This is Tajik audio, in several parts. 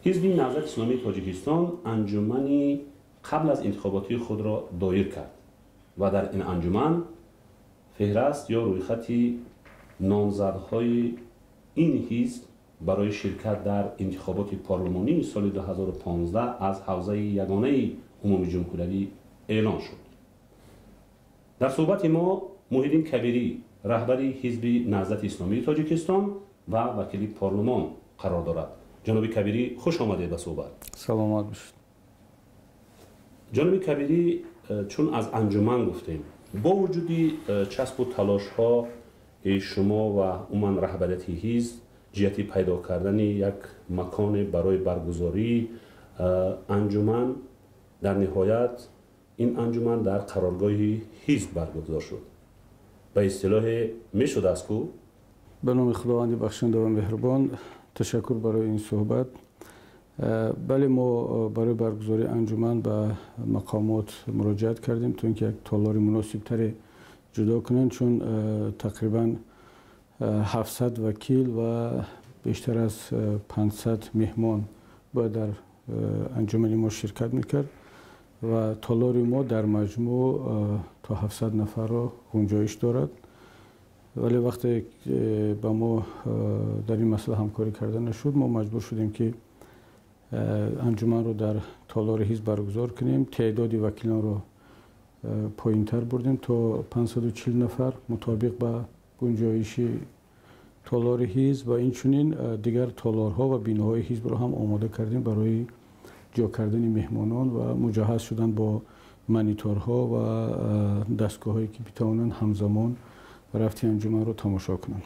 Ҳизби Наҳзати Исломии Тоҷикистон анҷумани қабл аз интихоботии худро доир кард ва дар ин анҷуман феҳраст ё рӯйхати номзадҳои ин ҳизб барои ширкат дар интихоботи парлумонии соли 2015 аз ҳавзаи ягонаи умумии ҷумҳуриявӣ эълон шуд. Дар суҳбати мо Муҳиддин Кабирӣ, раҳбари Ҳизби Наҳзати Исломии Тоҷикистон ва вакили парлумон қарор дорад. Ҷаноби Кабирӣ, хуш омадед ба суҳбат. Саломат бошед. Ҷаноби Кабирӣ, чун аз анҷуман гуфтем, бо вуҷуди часпу талошҳои шумо ва умуман раҳбарияти ҳизб ҷиҳати пайдо кардани як маконе барои баргузории анҷуман, дар ниҳоят ин анҷуман дар қароргоҳи ҳизб баргузор шуд. Ба истилоҳе мешудааст ку? Ба номи Худованди бахшанда ва меҳрубон, ташаккур барои ин суҳбат. Бале, мо барои баргузории анҷуман ба мақомот муроҷиат кардем, то ин ки як толори муносибтаре ҷудо кунанд, чун тақрибан 700 вакил ва бештар аз 500 меҳмон бояд дар анҷумани мо ширкат мекард ва толори мо дар маҷмӯъ то 700 нафарро гунҷоиш дорад. Вале вақте ба мо дар ин масъала ҳамкорӣ карда нашуд, мо маҷбур шудем, ки анҷуманро дар толори ҳизб баргузор кунем. Теъдоди вакилонро поинтар бурдем то 540 нафар, мутобиқ ба гунҷоиши толори ҳизб, ва инчунин дигар толорҳо ва биноҳои ҳизбро ҳам омода кардем барои ҷо кардани меҳмонон ва муҷаҳҳаз шудан бо мониторҳо ва дастгоҳҳое, ки битавонанд ҳамзамон рафти анҷуманро тамошо кунанд.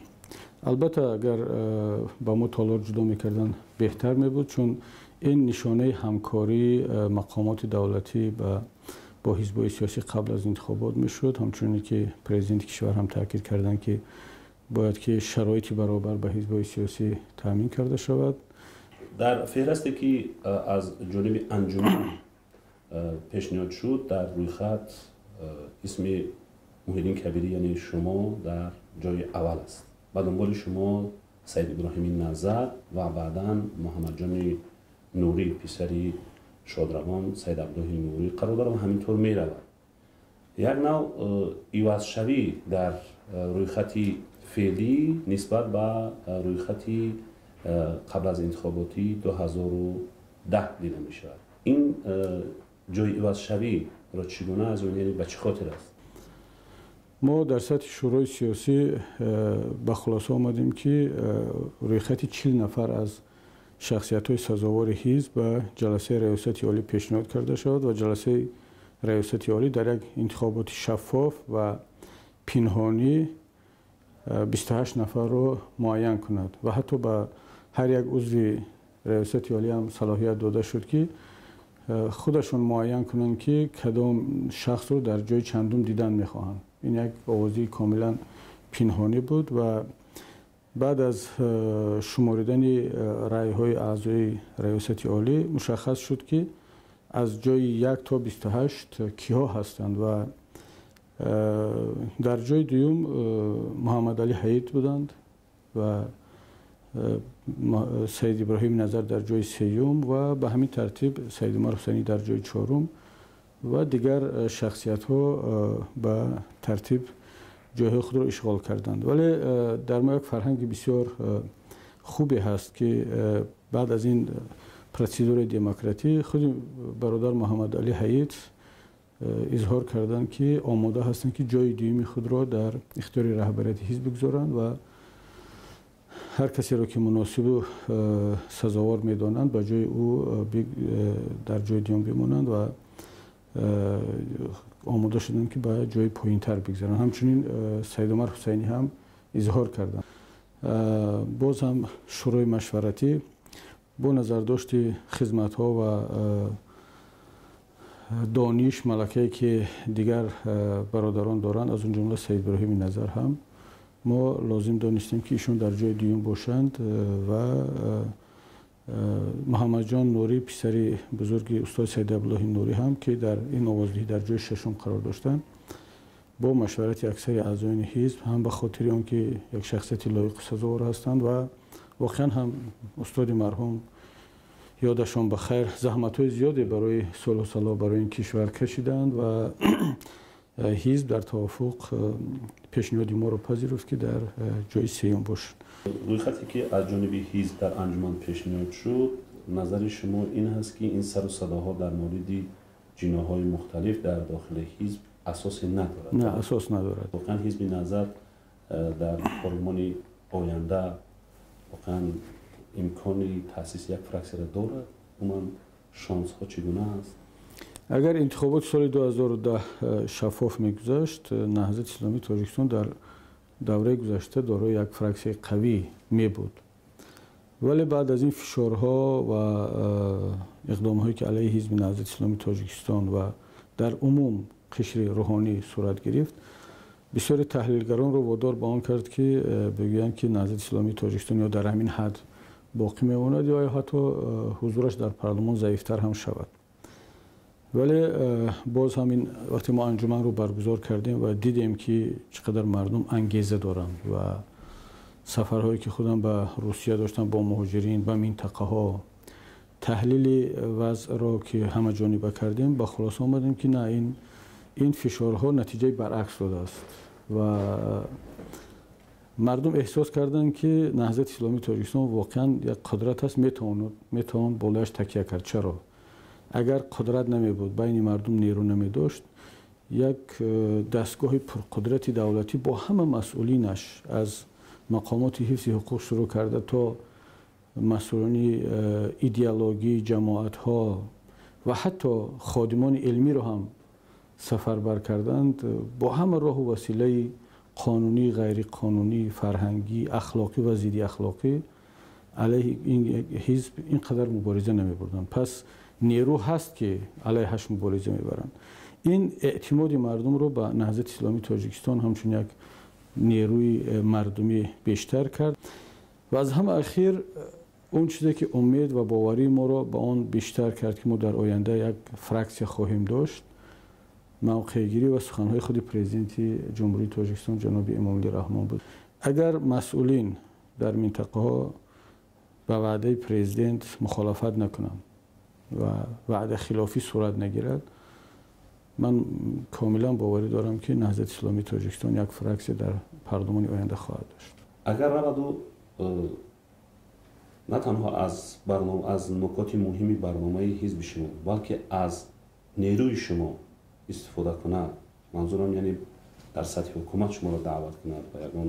Албатта, агар ба мо толор ҷудо мекарданд, беҳтар мебуд, чун ин нишонаи ҳамкории мақомоти давлатӣ бо ҳизбҳои сиёсӣ қабл аз интихобот мешуд. Ҳамчунине ки президенти кишвар ҳам таъкид карданд, ки бояд ки шароити баробар ба ҳизбҳои сиёсӣ таъмин карда шавад. Дар феҳрасте, ки аз ҷониби анҷуман пешниҳод шуд, дар рӯйхат исми Муҳиддин Кабирӣ, яъне шумо, дар ҷои аввал аст. Ба дунболи шумо Саид Иброҳими Назар ва баъдан Муҳаммадҷони Нурӣ, писари шодравон Саид Абдуллоҳи Нурӣ қарор дорад ва ҳамин тур меравад. Як нав ивазшавӣ дар рӯйхати феълӣ нисбат ба рӯйхати қабл аз интихоботи 2010 дида мешавад. Ин ҷои ивазшавиро чӣ гуна аз он, яъне ба чӣ хотир аст? Мо дар сатҳи шӯрои сиёсӣ ба хулоса омадем, ки рӯйхати 40 нафар аз шахсиятҳои сазовори ҳизб ба ҷаласаи Раёсати Олӣ пешниҳод карда шавад ва ҷаласаи Раёсати Олӣ дар як интихоботи шаффоф ва пинҳонӣ 28 нафарро муайян кунад. Ва ҳатто ба ҳар як узви Раёсати Олӣ ҳам салоҳият дода шуд, ки худашон муайян кунанд, ки кадом шахсро дар ҷои чандум дидан мехоҳанд. Ин як овозии комилан пинҳонӣ буд ва баъд аз шуморидани раъйҳои аъзои Раёсати Олӣ мушаххас шуд, ки аз ҷои 1 то 28 киҳо ҳастанд ва дар ҷои дуюм Муҳаммадалӣ Ҳаид буданд ва Саид Иброҳим Назар дар ҷои сеюм ва ба ҳамин тартиб Саид Умар Ҳусайнӣ дар ҷои чорум ва дигар шахсиятҳо ба тартиб ҷойҳои худро ишғол карданд. Вале дар мо як фарҳанги бисёр хубе ҳаст, ки баъд аз ин процедураи демократӣ худи бародар Муҳаммадалӣ Ҳаид изҳор карданд, ки омода ҳастанд, ки ҷои дуюми худро дар ихтиёри раҳбарияти ҳизб бигузоранд ва ҳар касеро, ки муносибу сазовор медонанд, ба ҷои ӯ дар ҷои дуюм бимонанд ва омода шуданд, ки ба ҷои поинтар бигзаранд. Ҳамчунин Саидумар Ҳусайнӣ ҳам изҳор карданд. Боз ҳам шӯрои машваратӣ бо назардошти хизматҳо ва дониш, малакае, ки дигар бародарон доранд, аз он ҷумла Саид Иброҳими Назар ҳам, мо лозим донистем, ки ишон дар ҷои дуюм бошанд ва Муҳаммадҷон Нурӣ, писари бузурги устод Саид Абдуллоҳи Нурӣ ҳам, ки дар ин овоздиҳӣ дар ҷои шашум қарор доштанд, бо машварати аксари аъзоёни ҳизб, ҳам ба хотири он ки як шахсияти лоиқу сазовор ҳастанд ва воқеан ҳам устоди марҳум Ёдашон ба хайр, заҳматҳои зиёде барои сулҳу салоҳ барои ин кишвар кашиданд ва ҳизб дар тавофуқ пешниҳоди моро пазируфт, ки дар ҷои сеюм бошад. Рӯйхате ки аз ҷониби ҳизб дар анҷуман пешниҳод шуд, назари шумо ин ҳаст, ки ин сару садоҳо дар мавриди ҷиноҳҳои мухталиф дар дохили ҳизб асосе надорад? Не, асос надорад. Воқеан ҳизби Наҳзат дар парлумони оянда воқеан имкони таъсиси як фраксияро дорад? Умуман шонсҳо чӣ гуна аст? Агар интихоботи соли 2010 шаффоф мегузашт, Наҳзати Исломии Тоҷикистон дар давраи гузашта дорои як фраксияи қавӣ мебуд. Вале баъд аз ин фишорҳо ва иқдомҳое, ки алайҳи ҳизби Наҳзати Исломии Тоҷикистон ва дар умум қишри рӯҳонӣ сурат гирифт, бисёри таҳлилгаронро водор ба он кард, ки бигӯянд, ки Наҳзати Исломии Тоҷикистон ё дар ҳамин ҳад боқӣ мемонад, ё ҳатто ҳузураш дар парлумон заифтар ҳам шавад. Вале боз ҳамин вақте мо анҷуманро баргузор кардем ва дидем, ки чӣ қадар мардум ангеза доранд ва сафарҳое, ки худам ба Русия доштам бо муҳоҷирин, ба минтақаҳо, таҳлили вазъро ки ҳамаҷониба кардем, ба хулоса омадем, ки на, ин фишорҳо натиҷаи баръакс додааст ва мардум эҳсос карданд, ки Наҳзати Исломии Тоҷикистон воқеан як қудрат аст, метавон болояш такя кард. Чаро? Агар қудрат намебуд, байни мардум нерӯ намедошт, як дастгоҳи пурқудрати давлатӣ бо ҳама масъулинаш, аз мақомоти ҳифзи ҳуқуқ шурӯъ карда то масъулони идеологӣ, ҷамоатҳо ва ҳатто ходимони илмиро ҳам сафарбар карданд, бо ҳама роҳу василаи қонунӣ, ғайриқонунӣ, фарҳангӣ, ахлоқӣ ва зидди ахлоқӣ алайҳи ин ҳизб ин қадар мубориза намебурданд. Пас нерӯ ҳаст, ки алайҳаш мубориза мебаранд. Ин эътимоди мардумро ба Наҳзати Исломии Тоҷикистон ҳамчун як нерӯи мардумӣ бештар кард. Ва аз ҳама ахир он чизе, ки умед ва боварии моро ба он бештар кард, ки мо дар оянда як фраксия хоҳем дошт, мавқеъгирӣ ва суханҳои худи Президенти Ҷумҳурии Тоҷикистон ҷаноби Эмомалӣ Раҳмон буд. Агар масъулин дар минтақаҳо ба ваъдаи президент мухолафат накунанд ва ваъдахилофӣ сурат нагирад, ман комилан боварӣ дорам, ки Наҳзати Исломии Тоҷикистон як фраксия дар парлумони оянда хоҳад дошт. Агар раваду на танҳо аз нукоти муҳими барномаи ҳизби шумо, балки аз нерӯи шумо истифода кунад, манзурам яъне дар сатҳи ҳукумат шуморо даъват кунад ба ягон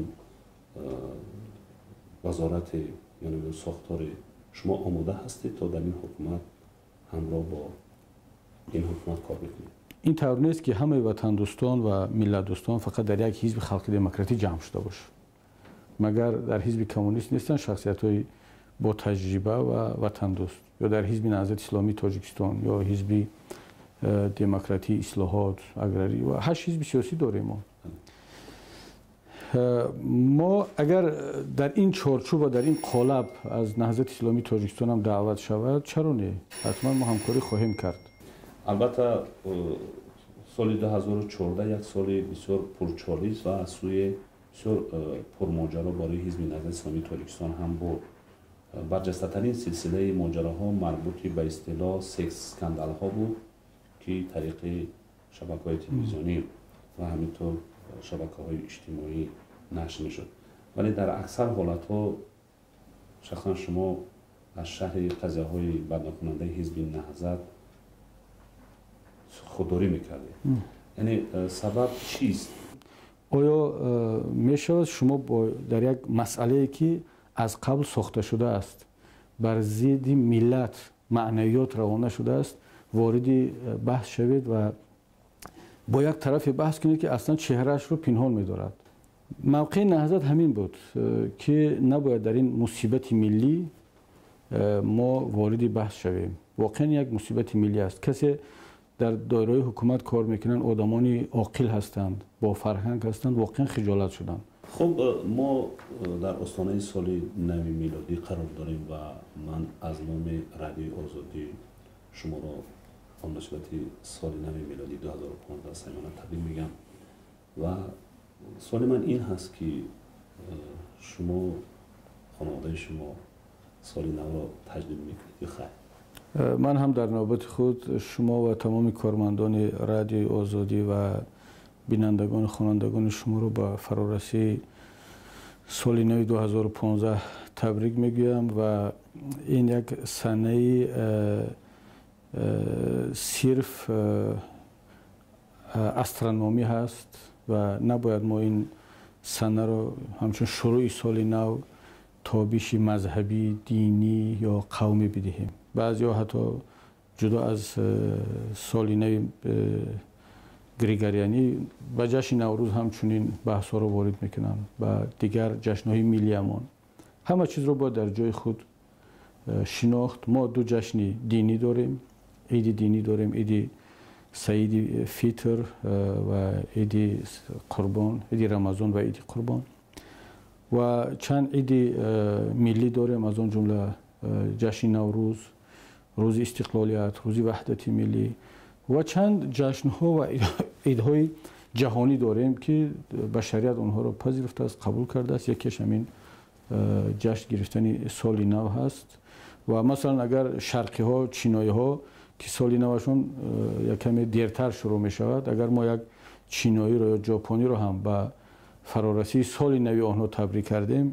вазорате ё намедонам сохторе, шумо омода ҳастед то дар ин ҳукумат ҳамроҳ бо ин ҳукумат кор мекунед? Ин тавр нест, ки ҳамаи ватандӯстон ва миллатдӯстон фақат дар як ҳизби халқи демократӣ ҷамъ шуда бошад. Магар дар ҳизби коммунист нестанд шахсиятҳои бо таҷриба ва ватандӯст, ё дар ҳизби Наҳзати Исломии Тоҷикистон, ё ҳизби демократии ислоҳот, аграрӣ? Ва ҳашт ҳизби сиёсӣ дорем мо. Мо агар дар ин чорчӯб ва дар ин қолаб аз Наҳзати Исломии Тоҷикистон ҳам даъват шавад, чаро не, ҳатман мо ҳамкорӣ хоҳем кард. Албатта, соли 2014 як соли бисёр пурчолиш ва аз сӯи бисёр пурмоҷаро барои ҳизби Наҳзати Исломии Тоҷикистон ҳам буд. Барҷастатарин силсилаи моҷароҳо марбути ба истилоҳ секс скандалҳо буд, ки тариқи шабакаҳои телевизионӣ ва ҳаминтур шабакаҳои иҷтимоӣ нашр мешуд, вале дар аксар ҳолатҳо шахсан шумо аз шарҳи қазияҳои баднокунандаи ҳизби Наҳзат худдорӣ мекардед. Яъне сабаб чист? Оё мешавад шумо дар як масъалае, ки аз қабл сохта шудааст, бар зидди миллат, маънавиёт равона шудааст, вориди баҳс шавед ва бо як тарафе баҳс кунед, ки аслан чеҳраашро пинҳон медорад? Мавқеи Наҳзат ҳамин буд, ки набояд дар ин мусибати миллӣ мо вориди баҳс шавем. Воқеан як мусибати миллӣ аст. Касе дар доираҳои ҳукумат кор мекунанд, одамони оқил ҳастанд, бо фарҳанг ҳастанд, воқеан хиҷолат шуданд. Хуб, мо дар остонаи соли нави милодӣ қарор дорем ва ман аз номи Радиои Озодӣ шуморо ба муносибати соли нави милодӣ 2015 самимона табрик мегӯям. Ва суоли ман ин ҳаст, ки шумо, хонаводаи шумо соли навро таҷлил мекунед ё хайр? Ман ҳам дар навбати худ шумо ва тамоми кормандони Радиои Озодӣ ва бинандагону хонандагони шуморо ба фарорасии соли нави 2015 табрик мегӯям ва ин як санаи сирф астрономӣ ҳаст ва набояд мо ин санаро ҳамчун шурӯъи соли нав тобиши мазҳабӣ, динӣ ё қавмӣ бидиҳем. Баъзеҳо ҳатто ҷудо аз соли нави григорианӣ ба ҷашни Наврӯз ҳамчунин баҳсҳоро ворид мекунанд, ба дигар ҷашнҳои миллиамон. Ҳама чизро бояд дар ҷои худ шинохт. Мо ду ҷашни динӣ дорем, иди динӣ дорем, иди Саиди Фитр ва иди Қурбон, иди Рамазон ва иди Қурбон, ва чанд иди миллӣ дорем, аз он ҷумла ҷашни Наврӯз, рӯзи истиқлолият, рӯзи ваҳдати миллӣ ва чанд ҷашнҳо ва идҳои ҷаҳонӣ дорем, ки башарият онҳоро пазируфтааст, қабул кардааст. Якеш ҳамин ҷашн гирифтани соли нав ҳаст. Ва масалан, агар шарқиҳо, чиноиҳо, ки соли навашон як каме дертар шурӯъ мешавад, агар мо як чиноиро ё ҷопониро ҳам ба фарорасии соли нави онҳо табрик кардем,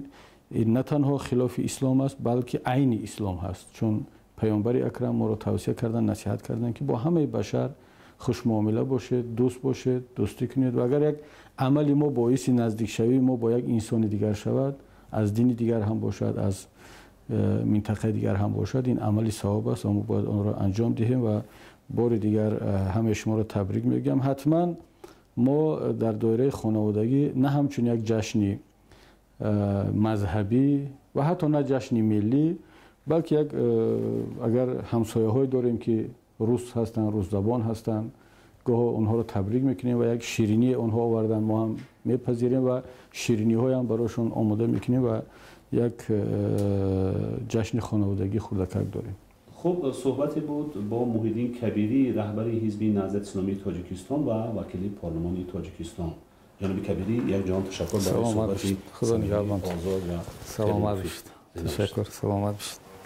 ин на танҳо хилофи ислом аст, балки айни ислом ҳаст, чун паёмбари акрам моро тавсия карданд, насиҳат карданд, ки бо ҳамаи башар хушмуомила бошед, дӯст бошед, дӯстӣ кунед. Ва агар як амали мо боиси наздикшавии мо бо як инсони дигар шавад, аз дини дигар ҳам бошад, аз минтақаи дигар ҳам бошад, ин амали савоб аст ва мо бояд онро анҷом диҳем. Ва бори дигар ҳамаи шуморо табрик мегӯям. Ҳатман мо дар доираи хонаводагӣ на ҳамчун як ҷашни мазҳабӣ ва ҳатто на ҷашни миллӣ, балки як агар ҳамсояҳое дорем, ки рус ҳастанд, русзабон ҳастанд, гоҳо онҳоро табрик мекунем ва як ширинии онҳо овардан, мо ҳам мепазирем ва шириниҳоям барошон омода мекунем ва як ҷашни хонаводагӣ хурдакак дорем. Хуб, суҳбате буд бо Муҳиддин Кабирӣ, раҳбари Ҳизби Наҳзати Исломии Тоҷикистон ва вакили парлумони Тоҷикистон. Ҷаноби Кабирӣ, як ҷаҳон ташаккур барои суҳбати Худо нигаҳбон. озод ва Саломат бошед, ташаккур, саломат бошед.